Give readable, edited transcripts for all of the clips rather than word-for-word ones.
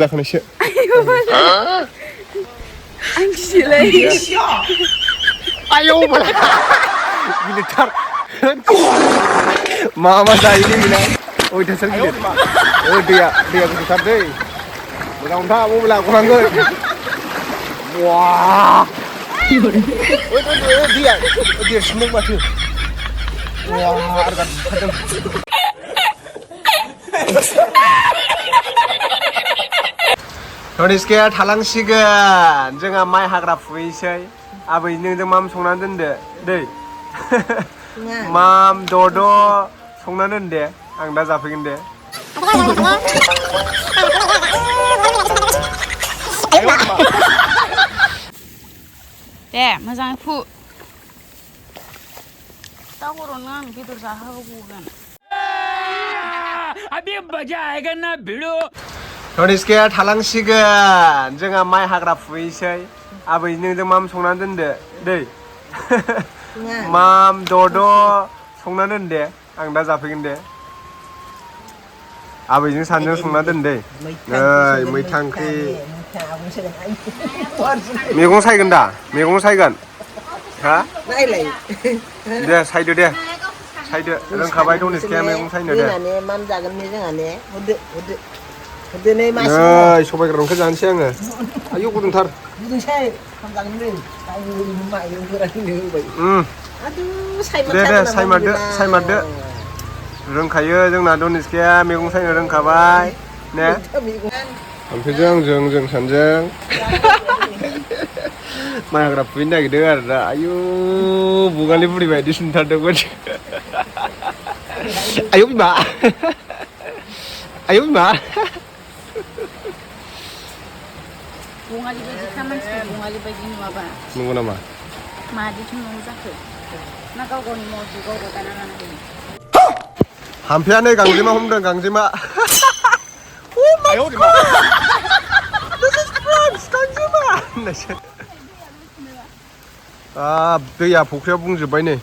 जाखोनैसो आं गियोलै आयौ गिलिरथार मा जायोलै बेलाय अयथासार गिलिर दैया गुसुथार दै मोजां हमथा मबाइला गनांगोन वाह दैया देरसिनदों माथो वाह आरो गाज्रि धनिस्काया थालांसिगोन जोंहा माइ हाग्रा फुहैसै आबै नोंजों माम संनानै दोनदो दै माम दद' संनानै दोन दे आं दा जाफैगोन दे दे मोजाङै फु दा हरावनो आं बेदर जाहोगोन अभी मजा आएगा ना भिड़ो धनिस्काया थालांसिगोन जोंहा माइ हाग्रा फुहैसै आबै नोंजों माम संनानै दोनदो दै माम दद' संनानै दोन दे आं दा जाफैगोन दे आबैजों सानैजों संना दोन दे नै मैथा ओंख्रि मैगं सायगोन दा मैगं सायगोन हा दे सायदो दे सायदो रोंखाबाय धनिस्काया मैगं सायनो दे माम जागोन ने जोंहा ने हरदो नै सबाइ गोरानखौ जानोसै आङो आयौ गुदुंथार गुदुंसाय खाम जागोन नै माइरं गोरानैनो होबाय दे सायमारदो रोंखायो जोंना धनिस्काया मैगं सायनो रोंखाबाय ने ओमफ्राय जों सानजों माइ हाग्रा फुहैनो नागिरदों आरो दा आयु बगालि बुरि बायदि सुनथारदोंमोन आयौ बिमा बङालि बायदि खामानिखौ बङालि बायदि नुवाबा नंगौ नामा मादिथो न'आव जाखो ना गाव गावनि मावजो गाव गायना लानो हायो हामफेया नै गांजेमा हमदों गांजेमा दैया फुख्रियाव बुंजोब्बाय नै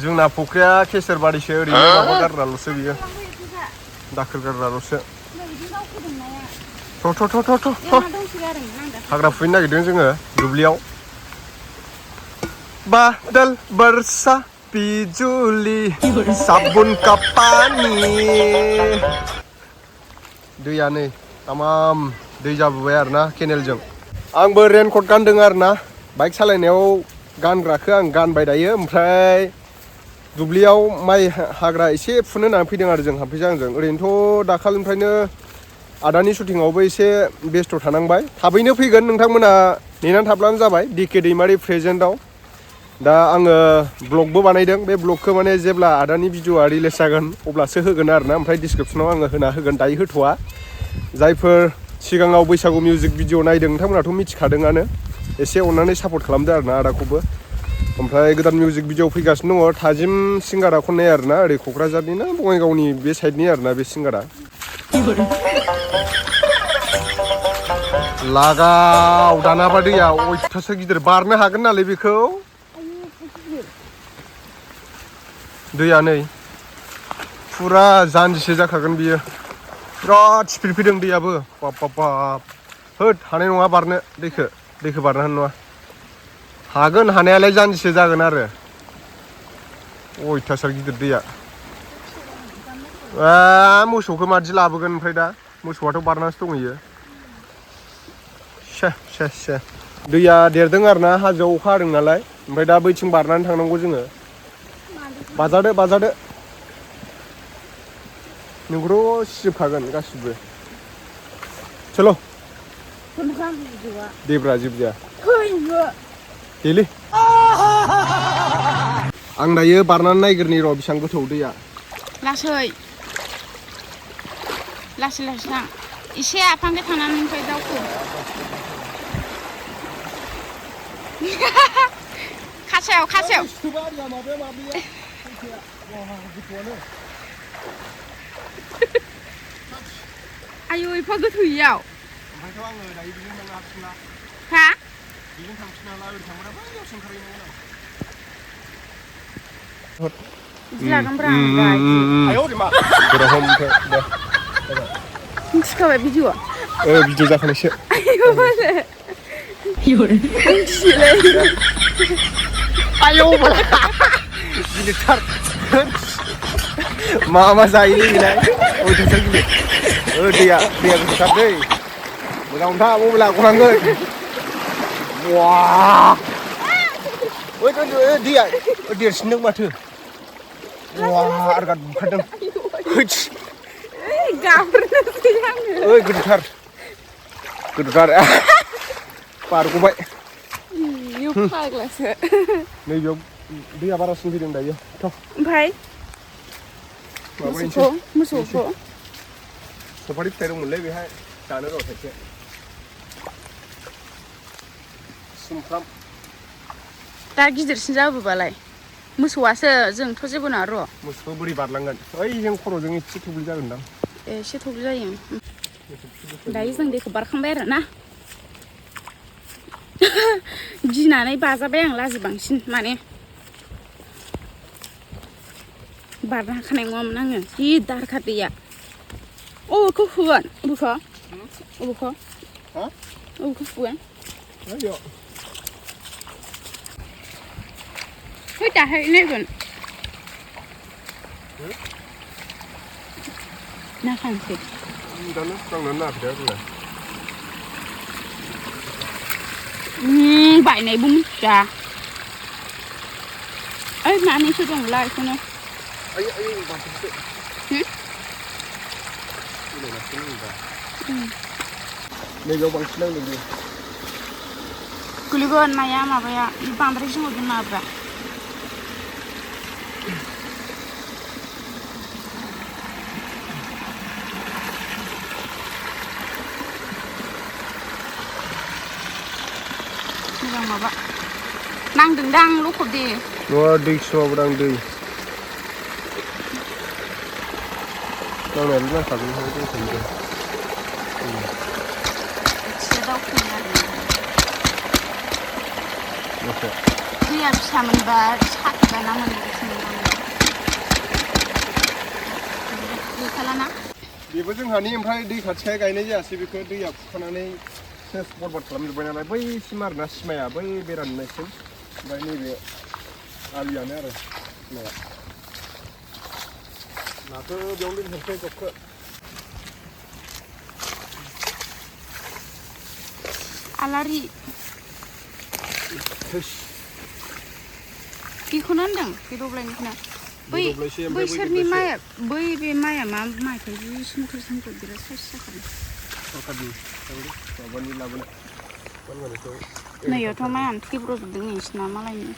जोंना फुख्रिया केसेर बारिसो ओरैनो माबा गारग्राल'सो बियो दाखोर गारग्राल'सो थ' हाग्रा फुहैनो नागिरदों जोङो दुब्लियाव बादल बरसा बिजुली साबुन का पानी दैया नै तमाम दै जाबोबाय आरोना केनेलजों आंबो रेनकट गानदों आरोना बाइक सालायनायाव गानग्राखौ आं गानबाय दायो ओमफ्राय दुब्लियाव माइ हाग्रा एसे फुनो होननानै फैदों आरो जों हामफैजों आंजों ओरैनोथ' दाखालिनिफ्रायनो आदानि शुटिंआवबो एसे बेस्थ' थानांबाय थाबैनो फैगोन नोंथांमोना नेनानै थाब्लानो जाबाय डिके दैमारि प्रेजेन्टआव दा आङो ब्लगबो बानायदों बे ब्लगखौ माने जेब्ला आदानि भिडिअआ रिलिज जागोन अब्लासो होगोन आरोना ओमफ्राय डिसक्रिपसनाव आङो होगोन दायो होथ'वा जायफोर सिगाङाव बैसागु मिउजिक भिडिअ नायदों नोंथांमोनाथ' मिथिखादोंआनो एसे अननानै सापर्ट खालामदो आरोना आदाखौबो ओमफ्राय गोदान मिउजिक भिडिअ फैगासिनो दङ थाजिम सिंगारा खननाय आरोना ओरै क'क्राझारनि ना बङाइगावनि बे साइडनि आरोना बे सिंगारा लागाव दानाबा दैया अयथासार गिदिर बारनो हागोन नालाय बेखौ दैया नै फुरा जानजिसे जाखागोन बियो बिराद स्पिड फैदों दैयाबो बाब होद हानाय नङा बारनो दैखौ बारनो हानाय नङा हागोन हानायालाय जानजिसे जागोन आरो अयथासार गिदिर दैया मोसौखौ मादि लाबोगोन ओमफ्राय दा मोसौआथ' बारनासो दंहैयो से दैया देरदों आरोना हाजोआव अखा हादों नालाय ओमफ्राय दा बैथिं बारनानै थांनांगौ जोङो बाजादो नोंखौथ' सिजोबखागोन गासिबो चलो देब्रा जेबो जाया देलै आं दायो बारनानै नायग्रोनि र' बेसेबां गोथौ दैया लासै थां एसे आफांखै थांनानै ओमफ्राय दावखो खासेव आयौ एफा गोथौयाव ओमफ्रायथ' आङो दायो बेजों थांनो हासिगोनना हा बेजों थांसिगोन नालाय ओरै थांबाथाय बै यावसो ओंखारहैनांगोन आं लागोनब्रा आं दा आयौ मा गोरा हम दे मिथिखाबाय भिडिअ भिडिअ जाखानायसो आयौ माले मिथियोलै आयौ बाला गिलिरथार मा जायोलै बेलाय अयथासार गिलिर दैया गोथौथार दै मोजां हमथा मबाइला गनांगोन वाह दैया देरसिनदों माथो वाह आरगाद बुखारदों गाब्रनोसै आङो गोथौथार बारग'बाय इयो फाग्लासो नैबेयाव दैया बारासिन फैदों दायो ओमफ्राय मोसौखौ सफारि फिथाइ दंमोनलै बेहाय जानो र' थाइसे सुमफ्राम दा गिदिरसिन जाबोबालाय मोसौआसो जोंथ' जेबो नङा र' मोसौखौ बोरै बारलांगोन ओइजों खर'जों एसे थब्लि जागोनदां एसे थब्लि जायो दायो जों दैखौ बारखांबाय आरो ना गिनानै बाजाबाय आं लाजि बांसिन माने बारनो हाखानाय नङामोन आङो जि दारखा दैया अबेखौ फुगोन अबेखौ फुगोन है दाहाय नायगोन ना खांसै दानो फुखांनानै नाखैदा आरोलाय बायनायबो मिथिया ओइ मानैसो दंला बेखौनो नैबेयाव बांसिन नांदों गोलैगोन नाया माबाया बांद्राय जिङाव दोनाब्रा मोजां माबा नांदोंदां लखब दे नङा दै सुवाब्रा आं दै नांनायाबो नांखागोन दैखौनो एसे दावखोयो आरो दैया फिसा मोनबा साखिबाना मोनगासिनो गैखालाना बेबो जोंहानि ओमफ्राय दै खाथिखाय गायनाय जायासै बेखौ दैया खुरखानानै सेस बरबाद खालामजोब्बाय नालाय बैसिम आरोना सिमाया बै बेराननायसिम ओमफ्राय नैबे आलियानो आरो सिमाया नाखौ बेयावनो दोनसै जबखौ आलारि बेखौनो होनदों बे दब्लायनिखौनो बैसोरनि माइया बे माइया मा माइथाय जि सोमखोर बिराद साइस जाखादों सरकारनि माबानि लाबोनाय नैयावथ' माइयानो थैब्रजोबदों नोंसिना मालायनि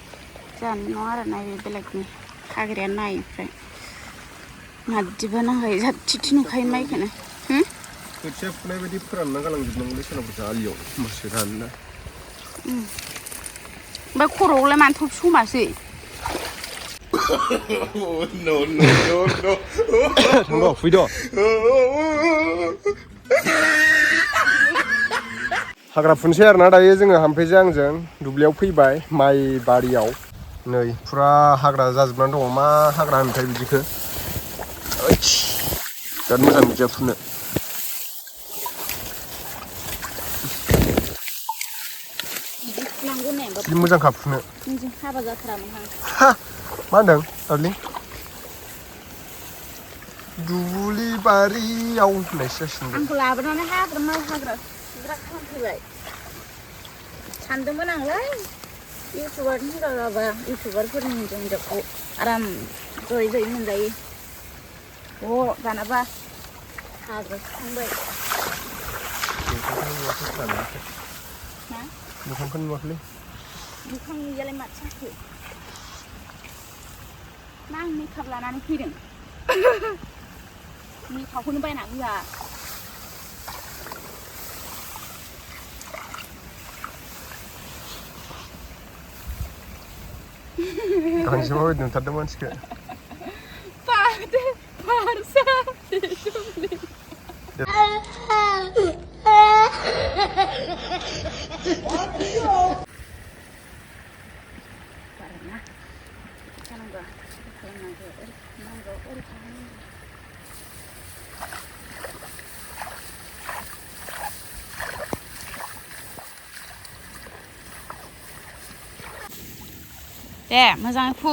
जानो नङा आरो नाय बेलेगनि हाग्राया नाय ओमफ्राय मादिबा नांखायो जाथि नुखायो माइखौनो खोथिया फुनाय बायदि फोरानना गालांजोबनांगौलै सोनाबफोरखौ आलियाव होमबासो रानोना ओमफ्राय खर'आवलाय मानो थफि समासै थांद' फैद' हाग्रा फुनसै आरोना दायो जोङो हामफेजों आंजों दुब्लियाव फैबाय माइ बारियाव नै फुरा हाग्रा जाजोबनानै दङ मा हाग्रा होनोथाय बिदिखौ बिराद मोजां बिदिया फुनो जि मोजांखा फुनो हाबा जाथारामोन मा होनदों दार्लिं दुब्लि बारियाव होननायसो जासिगोन आंखौ लाबोनानै हाग्रा खालामफैबाय सानदोंमोन आंलाय इउटुबारनि हिनजाव जाबा इउटुबारफोरनि हिनजावखौ आराम जयै मोनजायो दानाबा हाग्रा खांबाय मोखांखौनो नुवाखैलै मोखां नुयालाय माथो जाखो ना आं मेकआप लानानै फैदों मेकआपखौनो बायना होआ गांजेमा बायदि नुथारदों मानसिखौ दे मोजाङै फु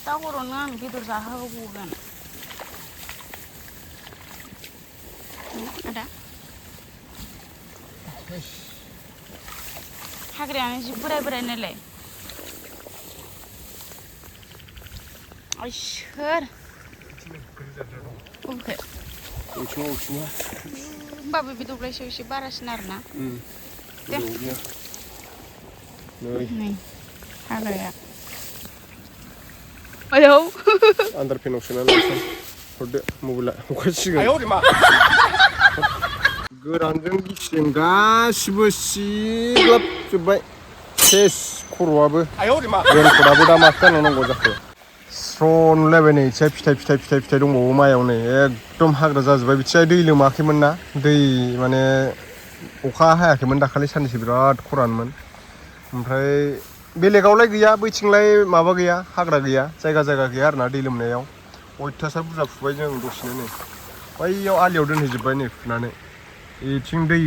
दा हरावनो आं बेदर जाहोबावगोन आदा हाग्रायानो जि बोराय बोराय नालाय सोर बबेखै होमबाबो बे दब्लायसेयाव एसे बारासिन आरोना दे नै हाग्राया आयौ आन्दार फेनाव सोनानै हरदो मबाइला अखासिगोन गोरानजों गिसिजों गासिबो सिग्लाबजोब्बाय सेस खर'आबो रेनकटआबो दा माथो जानांगौ जाखो स्र' नुलायबाय नै एसे फिथाइ दंबावो माइयाव नै एकदम हाग्रा जाजोब्बाय बिथिंजाय दै लोमाखैमोन ना दै माने अखा हायाखैमोन दाखालि साननैसो बिराद खरानमोन ओमफ्राय बेलेगावलाय गैया बैथिंलाय माबा गैया हाग्रा गैया जायगा गैया आरोना दै लोमनायाव अयथासार बुरजा फुबाय जों दसेनो नै बैयाव आलियाव दोनहैजोब्बाय नै फुनानै बेथिं दै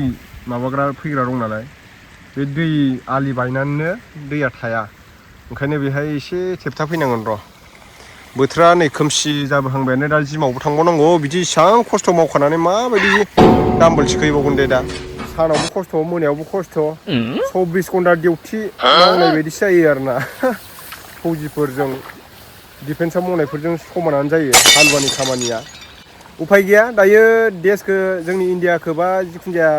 माबाग्रा फैग्रा दं नालाय बे दै आलि बायनानैनो दैया थाया ओंखायनो बेहाय एसे थेबथा फैनांगोन र' बोथोरा नै खोमसि जाबोहांबायानो दा जिमावबो थांबावनांगौ बिदि इसां खस्थ' मावखानानै माबायदि दाम्बोल थिखोहैबावगोन दे दा सानावबो खस्थ' मोनायावबो खस्थ' 24 घन्टा डिउटि मावनाय बायदिसो जायो आरोना फौजिफोरजों डिफेन्सआव मावनायफोरजों समानानो जायो हालुवानि खामानिया उफाय गैया दायो देशखौ जोंनि इण्डियाखौ बा जिखुनु जाया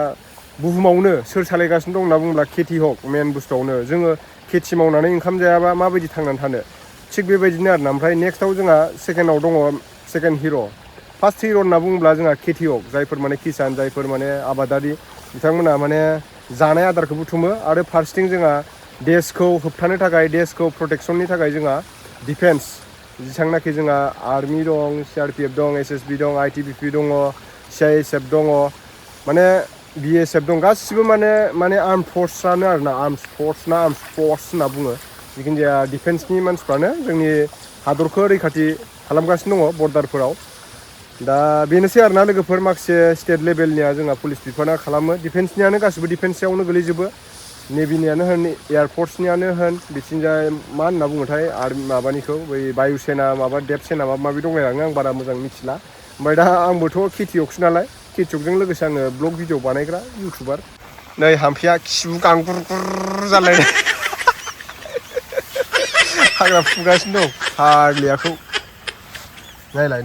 बुहुमावनो सोर सालायगासिनो दं होनना बुङोब्ला खेथि हक मेन बुस्थुआवनो जोङो खेथि मावनानै ओंखाम जायाबा माबायदि थांनानै थानो थिग बेबायदिनो आरोना ओमफ्राय नेक्स्टआव जोंहा सेकेन्डआव दङ सेकेन्ड हिर' फार्स्ट हिर' होनना बुङोब्ला जोंहा खेथि हक जायफोर माने किसान जायफोर माने आबादारि बिथांमोना माने जानाय आदारखौ बुथुमो आरो फारसेथिं जोंहा देशखौ होबथानो थाखाय देशखौ प्रटेक्सननि थाखाय जोंहा डिफेन्स जेसेबांनाखि जोंहा आर्मि दं CRPF दं SSB दं ITBP दङ CISF दङ माने BSF दं गासिबो माने आर्म फर्सआनो आरोना आर्म फर्स होनना बुङो जिखुनु जाया डिफेन्सनि मानसिफ्रानो जोंनि हादरखौ रैखाथि खालामगासिनो दङ बर्डारफोराव दा बेनोसै आरोना लोगोफोर माखासे स्टेट लेभेलनिया जोंहा पुलिस बिफाना खालामो डिफेन्सनियानो गासिबो डिफेन्सआवनो गोलैजोबो नेभिनियानो होन एयारफर्सनियानो होन बिथिंजाय मा होनना बुङोथाय आर्मि माबानिखौ बै बायुसेना माबा देब सेना माबा माबि दंलायलाङो आं बारा मोजां मिथिला ओमफ्राय दा आंबोथ' खेथियगसो नालाय खेथियगजों लोगोसे आङो ब्लग भिडिअ बानायग्रा इउटुबार नै हाम्फेया खिबु गांगुर जालायनाय हाग्रा फुगासिनो दं फाग्लियाखौ नायलाय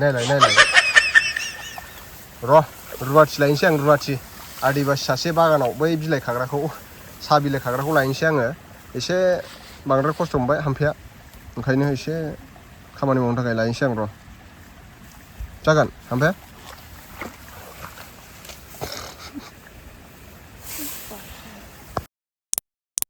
र' रुवाथि लायनोसै आं रुवाथि आदिबासि सासे बागानाव बै बिलाइ खाग्राखौ साहा बिलाइ खाग्राखौ लायनोसै आङो एसे बांद्राय खस्थ' मोनबाय हाम्फेया ओंखायनो एसे खामानि मावनो थाखाय लायनोसै आं र' जागोन हाम्फे